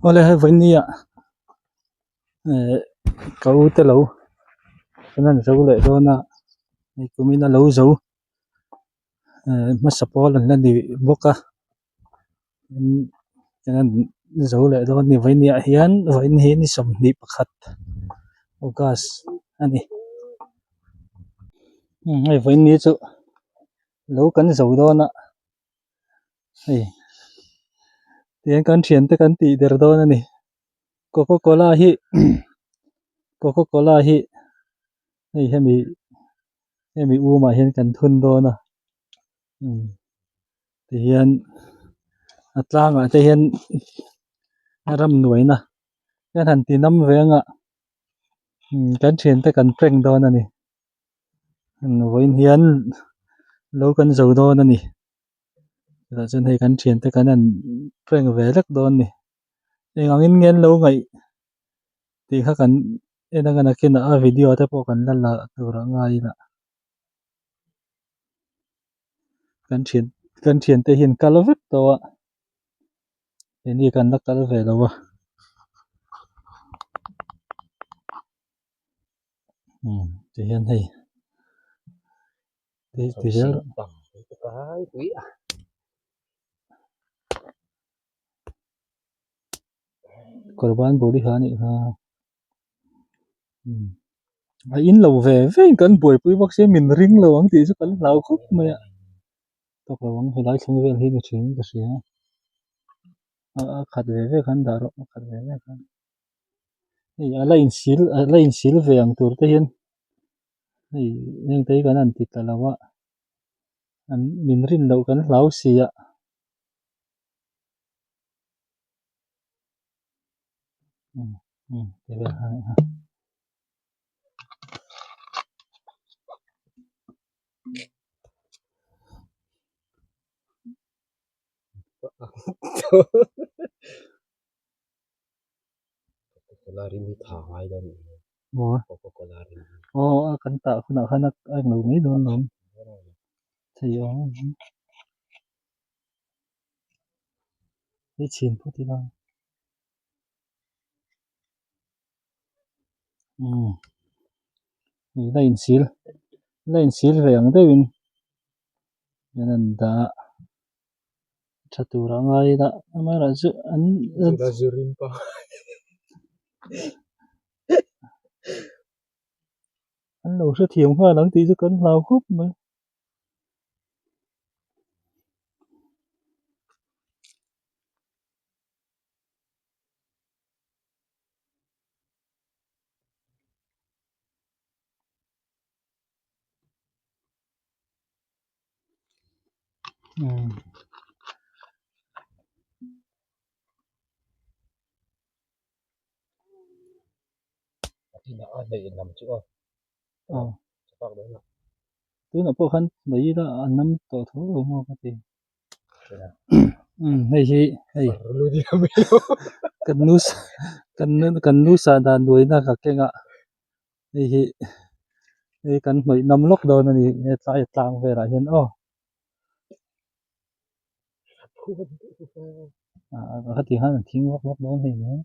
Awle hei vawinia eh ka u te lo an rawn zo leh dawn a hei kumin a lo zo eh hmasa pawl an la ni bawk a tin an zo leh dawn a ni vawinia hian vawiin hi ni 21 august a ni hei vawiin ni chu lo kan zo dawn a. Hei tihian kan thiante kan tih der dawn a ni coca cola hi coca cola hi hei hemi hemi um ah hian kan thun dawn a umm tihian a tlangah te hian a ramnuaina kan han ti nam ve anga umm kan thiante kan prank dawn a ni. Vawiin hian lo kan zo dawn a ni chutah chuan hei kan thiante kan han prank ve hlek dawn a ni eng angin nge an lo ngaih tih kha kan en anga nakinah a video te pawh kan la la tur a ngai ila kan thian kan thiante hi an kal vek tawh a keini kan la kal ve lo a. Ti hian hei ti zel kawr ban bul hi ha anih kha a in lo ve ve in kan buaipui bawk sia min ring lo ang tih chu kan hlau khawp mai a tawk lo ang helai thleng vel hi ni thin ka hria a khat ve ve khan dah rawh a khat ve ve khan. Hei a la insil a la insil ve ang tur te hian hei heng te hi kan han ti ta lo a an min rin loh kan hlau si a. Um um ti vel kha a. Coca-Cola rim hi tha ngai dawn a ni. Maw? Coca-Cola rim hi. Aw a kan tah hunah khan a englo mai dawn lo. Thei awm. Hei chhin phawt ila. Umm. Hei la insil. La insil ve ang deuhin. Hian an dah a. tha tur a ngai ila amaherawh chu an an lo hrethiam nghal ang tih chu kan hlau khawp mai. Tunah pawh khan mai ila a nam tawh tho lo maw ka ti hei hi hei kan nu kan nu sahdah nuaina ka keng a. Hei hi hei kan hnawih nam lawk dawn a ni hetlai tlang velah hian aw ah heti khan an thing vak vak dawn hei nen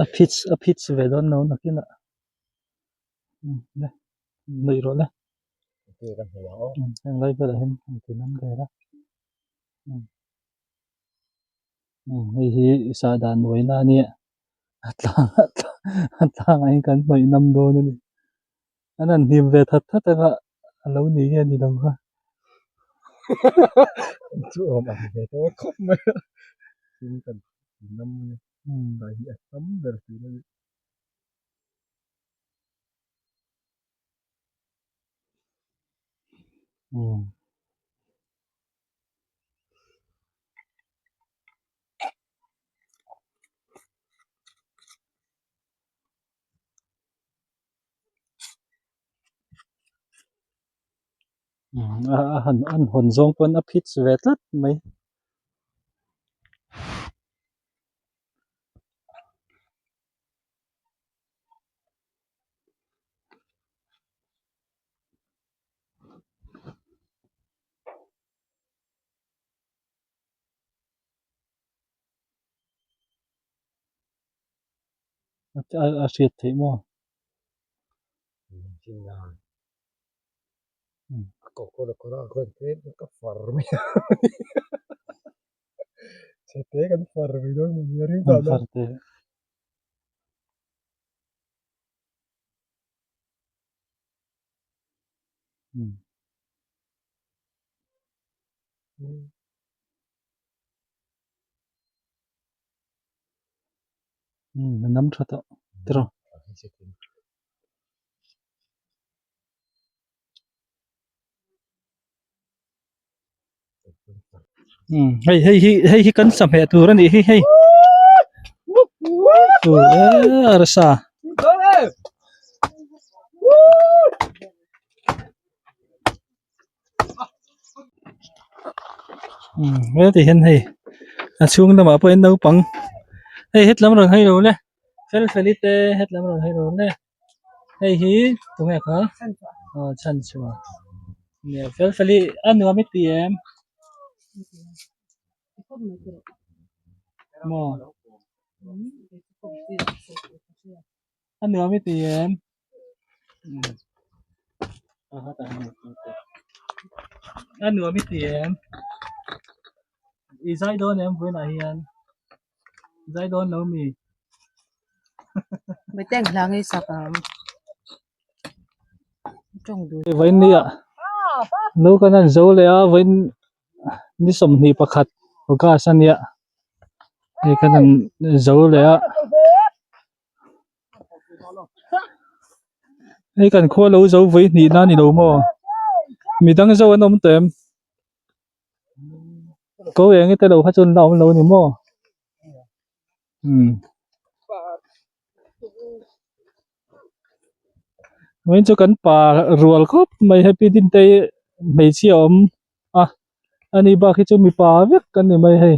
a phits a phits ve dawn lo nakinah. Nuih rawh le heng lai velah hian an ti nam vel a hei hi sahdah nuaina a nia a tlang a tlangah hian kan hnawih nam dawn a ni an han hnim ve that that anga a lo ni nge ni lo kha. A han an hawn zawng pawn a phit ve tlat mai. A hriat theih maw? A nam tha tawh tiraw. Hei hei hi hei hi kan sa hmeh tur a nih hi hei arsa. Heti hian hei a chhung lamah pawh hian naupang hei hetlam rawn hawi lo le fel feli te hetlam rawn hawi lo le hei hi tunge kha aw chhan chhuah nia fel feli a nuam i ti em maw a nuam i ti em. A nuam i ti em? I zai dawn em vawiinah hian? Zai dawn lo mi? Miten hlang i sak ang. Tawng duh. Vawiin ni ah lo kan han zo leh a vawiin ni 21 August a nia hei kan han zo leh a. Hei kan khua lo zo vawi hnih na ni lo maw midang zo an awm tawh em ko eng te lo kha chu an la awm lo ni maw umm vawiin chu kan pa rual khawp mai happy din te hi hmeichhia a awm a ani bak hi chu mipa vek an ni mai hei.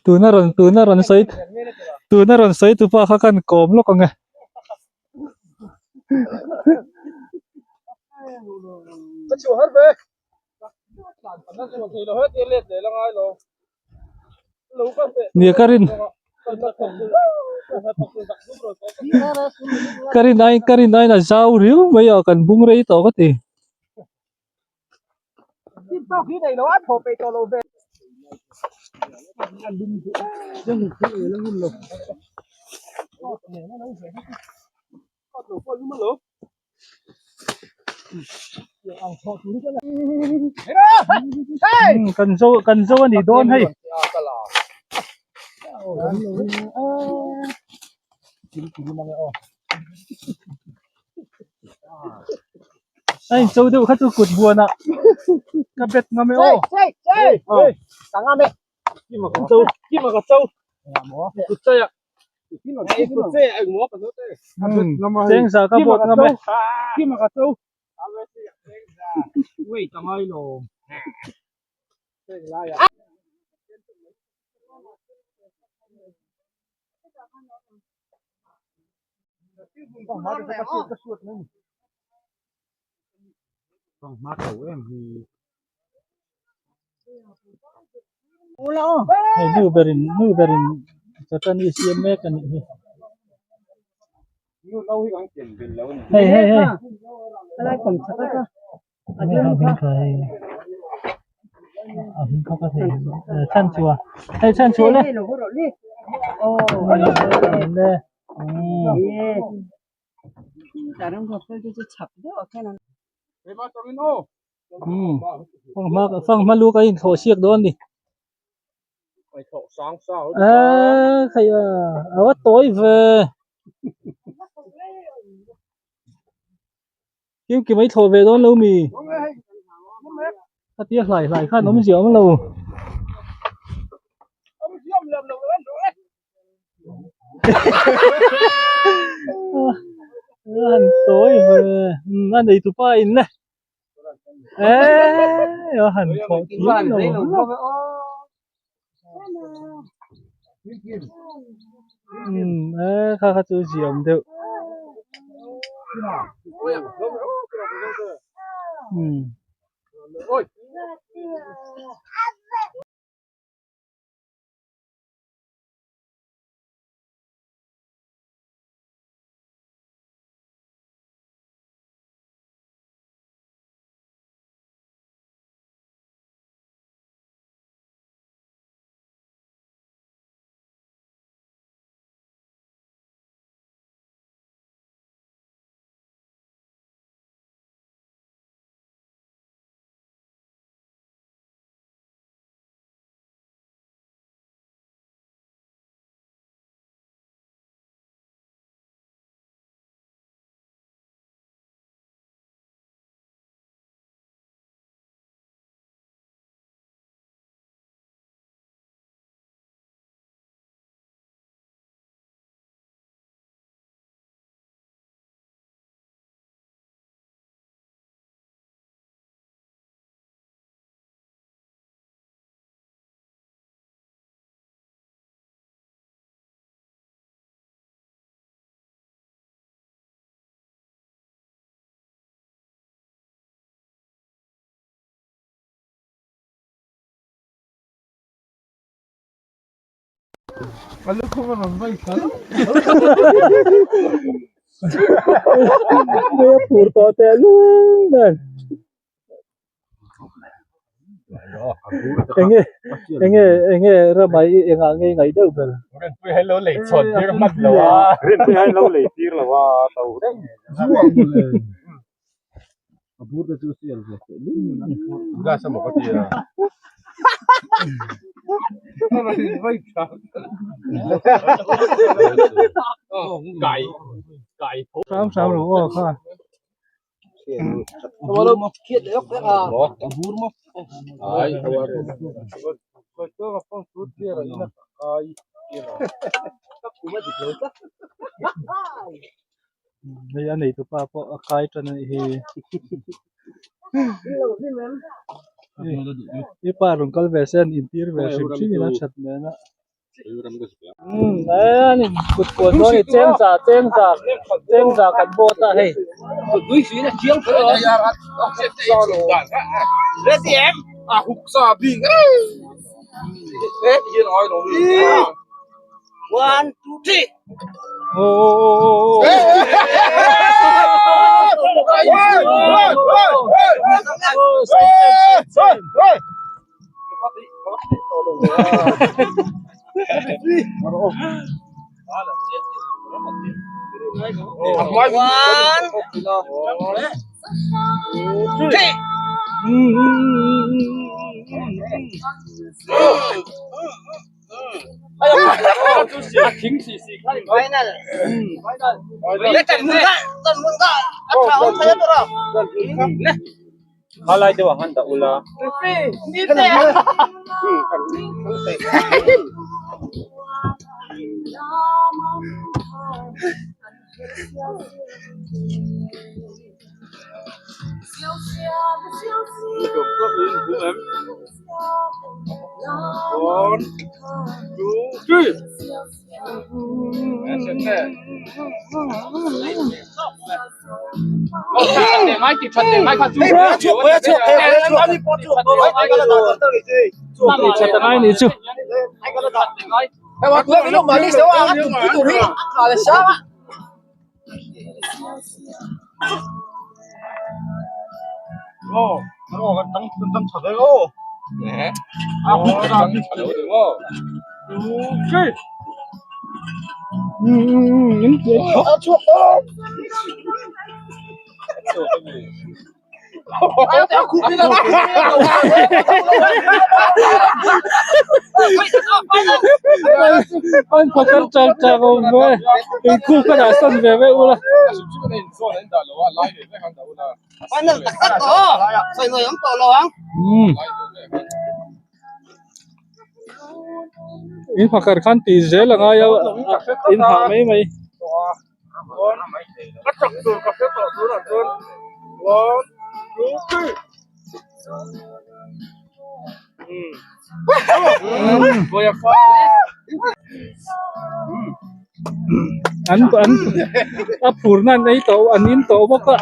Tuna rawn tuna rawn sawi tuna rawn sawi tupa kha kan kawm lawk ang e. Nia ka rin ka rin ai ka rin aiin a zau riau mai a kan bung rei tawh ka ti. Kan zo kan zo a nih dawn hei. A incho deuh kha chu kut buanah ka bet ngam e aw. Cheng za ka bawt ngam e. Hei nu berin nu berin chutney siam mek a nih hi. Hei hei hei. A hming kha ka thei chhan chhuah hei chhan chhuah le. Fanghma lu ka inthlawh siak dawn a ni. Eee khai a a va tawi ve. Kimki mai thlawh ve dawn lo mi. A tia hlai hlai khan awmzia awm lo. A han tawi ve a nei tupa in le eee a han thawh thiam lo eee kha kha chu ziam deuh umm. Hei a phur tawh teh lung ber. Enge enge enge ramai i engah nge i ngaih deuh ber? Rinpui hi lo lei chhuat tir hmat lo a. Rinpui hi lo lei tir lo a to reng. A bur te chu sial ve teh lul a. Gas emaw ka ti a. Kai kai tho. Hram hram lo aw kha. Ai. Hei a neitu pa pawh a kai tan a nih hi. I pa rawn kal ve se an intir ve hrim hrim in a that nen a. Umm ani kut kuan dawn a ni chengza chengza chengza kan bawt a hei. One, two, three. Oh, One, two, three. Final. Khalai deuh ang han dah ula. One, two, three. Tha ta ngai ni chu. An pakhat chak chak awm ve in khu ka dah san ve vek ula. In pakhat khan tih zel a ngai a in hah mai mai. A chak tur ka hre tawh tunah chuan one two three An an a phur na an ei tawh an in tawh bawk a.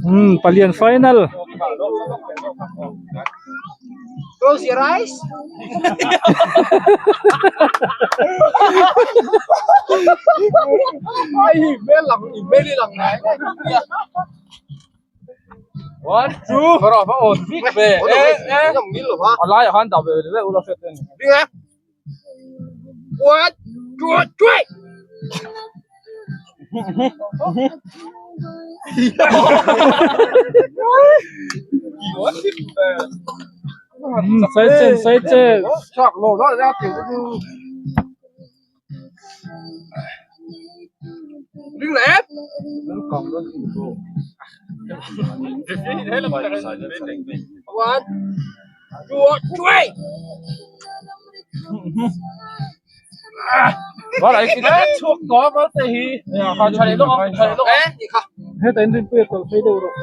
Um palian final Close your eyes. One, two, three. Um sai chen sai chen One, two, three. Heta in rinpui a tawlh phei deuh rawh.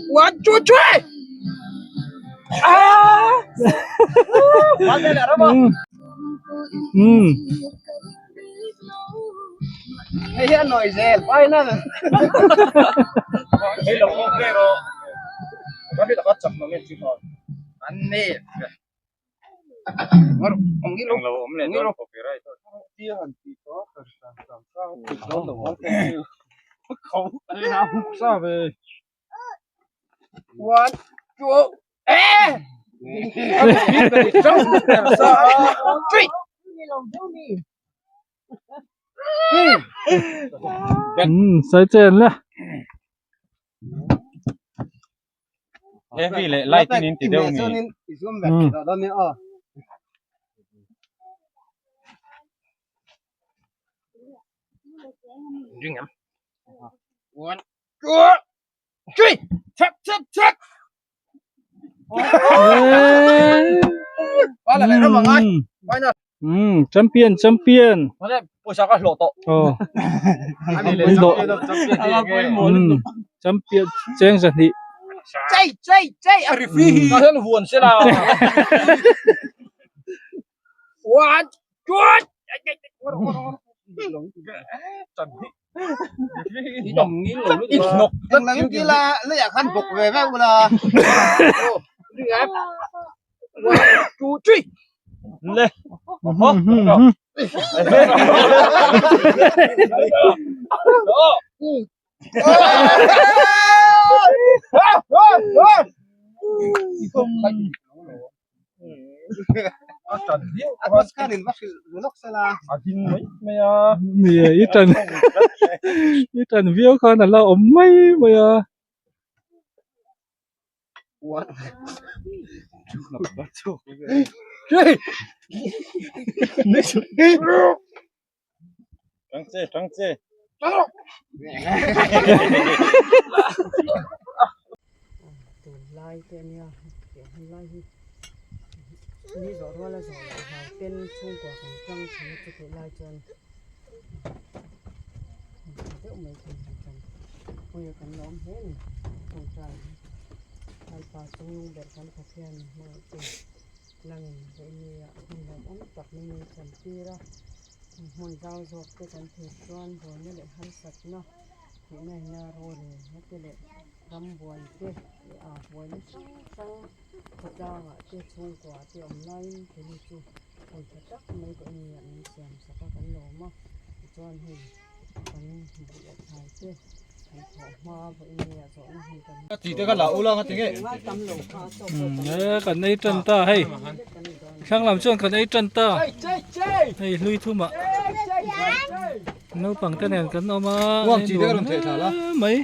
One, two, three. Um um Hei hian nawi zel final. An ni. One, two, eh! Three. Um sai chen le Heavy leh light in in ti deuh mi. Um One, two, three. Tap, tap, tap. Um champion champion aw um champion cheng zahnih Chay, chay, chay. A referee. One, two. One, two, three. Um um nia i tan i tan viau khan a la awm mai mai a. Tang che tang che. Tunlai te ania tiang hun lai hi ni zawh rual a zawh loh hlau ten chhungkua kan tang thin a chutih lai chuan tha deuh mai thei han chan hawi a kan la awm hle a ni tawngtai hi Lalpa chungnung ber kan Pathian hmangaih chu langin vawinia hun hlauhawm tak mai min chan tir a hmun zau zawk te kan thei chuan buaina leh harsatna thihna ina rorelna te leh ram buai te leh a buaina hrang hrang khawtlangah te chhungkua te awm laiin keini chu hun tha tak mai pawh nia min siam sak a kan lawm a tichuan hei kan buh leh thlai te kan thawh hma pawh nia zawhna hun kan E kan ei tan ta hei thlang lam chuan kan ei tan ta hei hlui thum ah naupang te nen kan awm a mai.